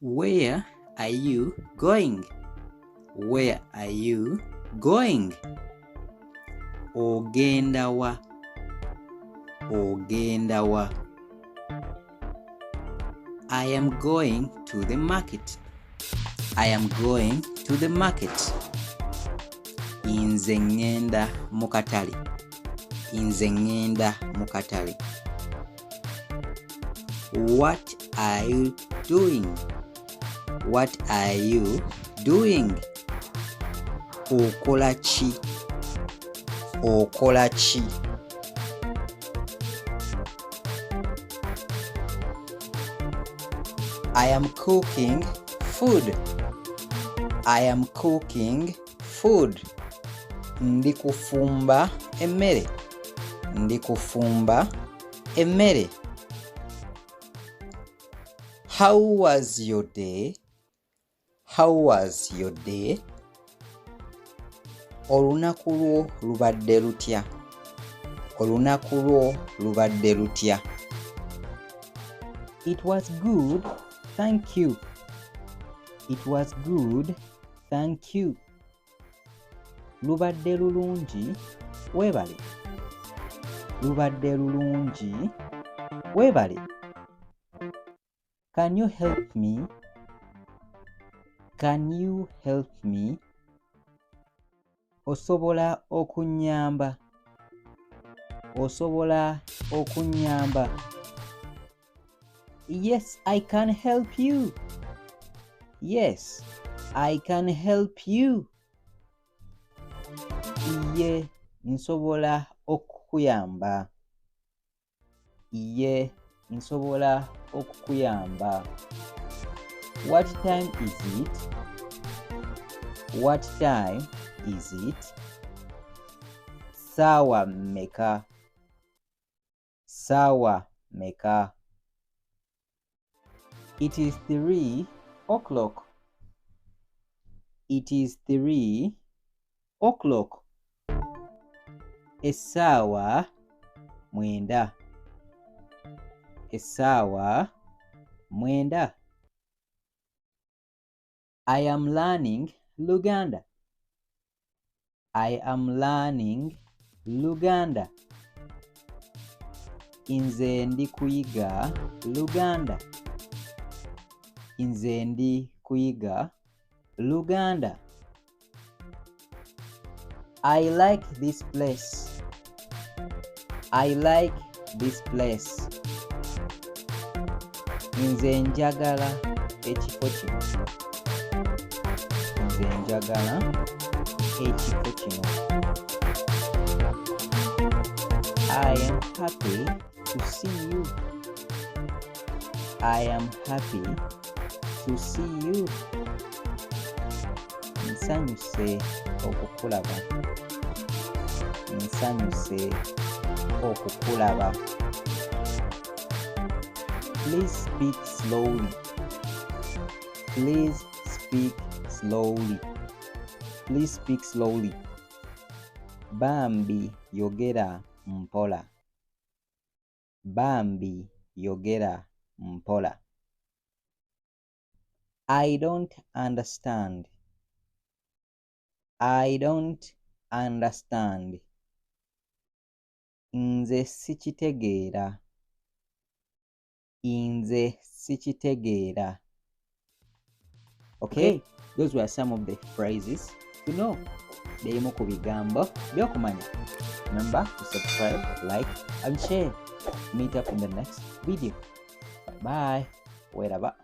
Where are you going? Where are you going? Ogenda wa? Ogenda wa? I am going to the market. I am going to the market. Nze ŋŋenda mu katale. Nze ŋŋenda mu katale. What are you doing? What are you doing? Okola ki? Okola ki? I am cooking food. I am cooking food. Ndi kufumba emmere. Ndi kufumba emmere. How was your day? How was your day? Olunaku lwo lubadde lutya? Olunaku lwo lubadde lutya? It was good, thank you. It was good, thank you. Lubadde lulungi, weebale. Lubadde lulungi, weebale. Can you help me? Can you help me? Osobola okunnyamba? Osobola okunnyamba? Yes, I can help you. Yes, I can help you. Iye, nsobola okukuyamba. Iye, nsobola okukuyamba. What time is it? What time is it? Ssaawa mmeka? Ssaawa mmeka? It is 3 o'clock. It is 3 o'clock. Essaawa 9. Essaawa 9. I am learning Luganda. I am learning Luganda. Nze ndi kuyiga Luganda. Nze ndi kuyiga Luganda. I like this place. I like this place. Nze njagala ekifo kino. Nze njagala ekifo kino. I am happy to see you. I am happy to see you. Nsanyuse okukulaba. Nsanyuse okukulaba. Please speak slowly. Please speak slowly. Please speak slowly. Bambi yogera mpola. Bambi yogera mpola. I don't understand. I don't understand. Nze sikitegeera. Nze sikitegeera. Okay, those were some of the phrases to know. By'ebimu ku bigambo by'okumanya. Remember to subscribe, like, and share. Meet up in the next video. Bye. Weeraba.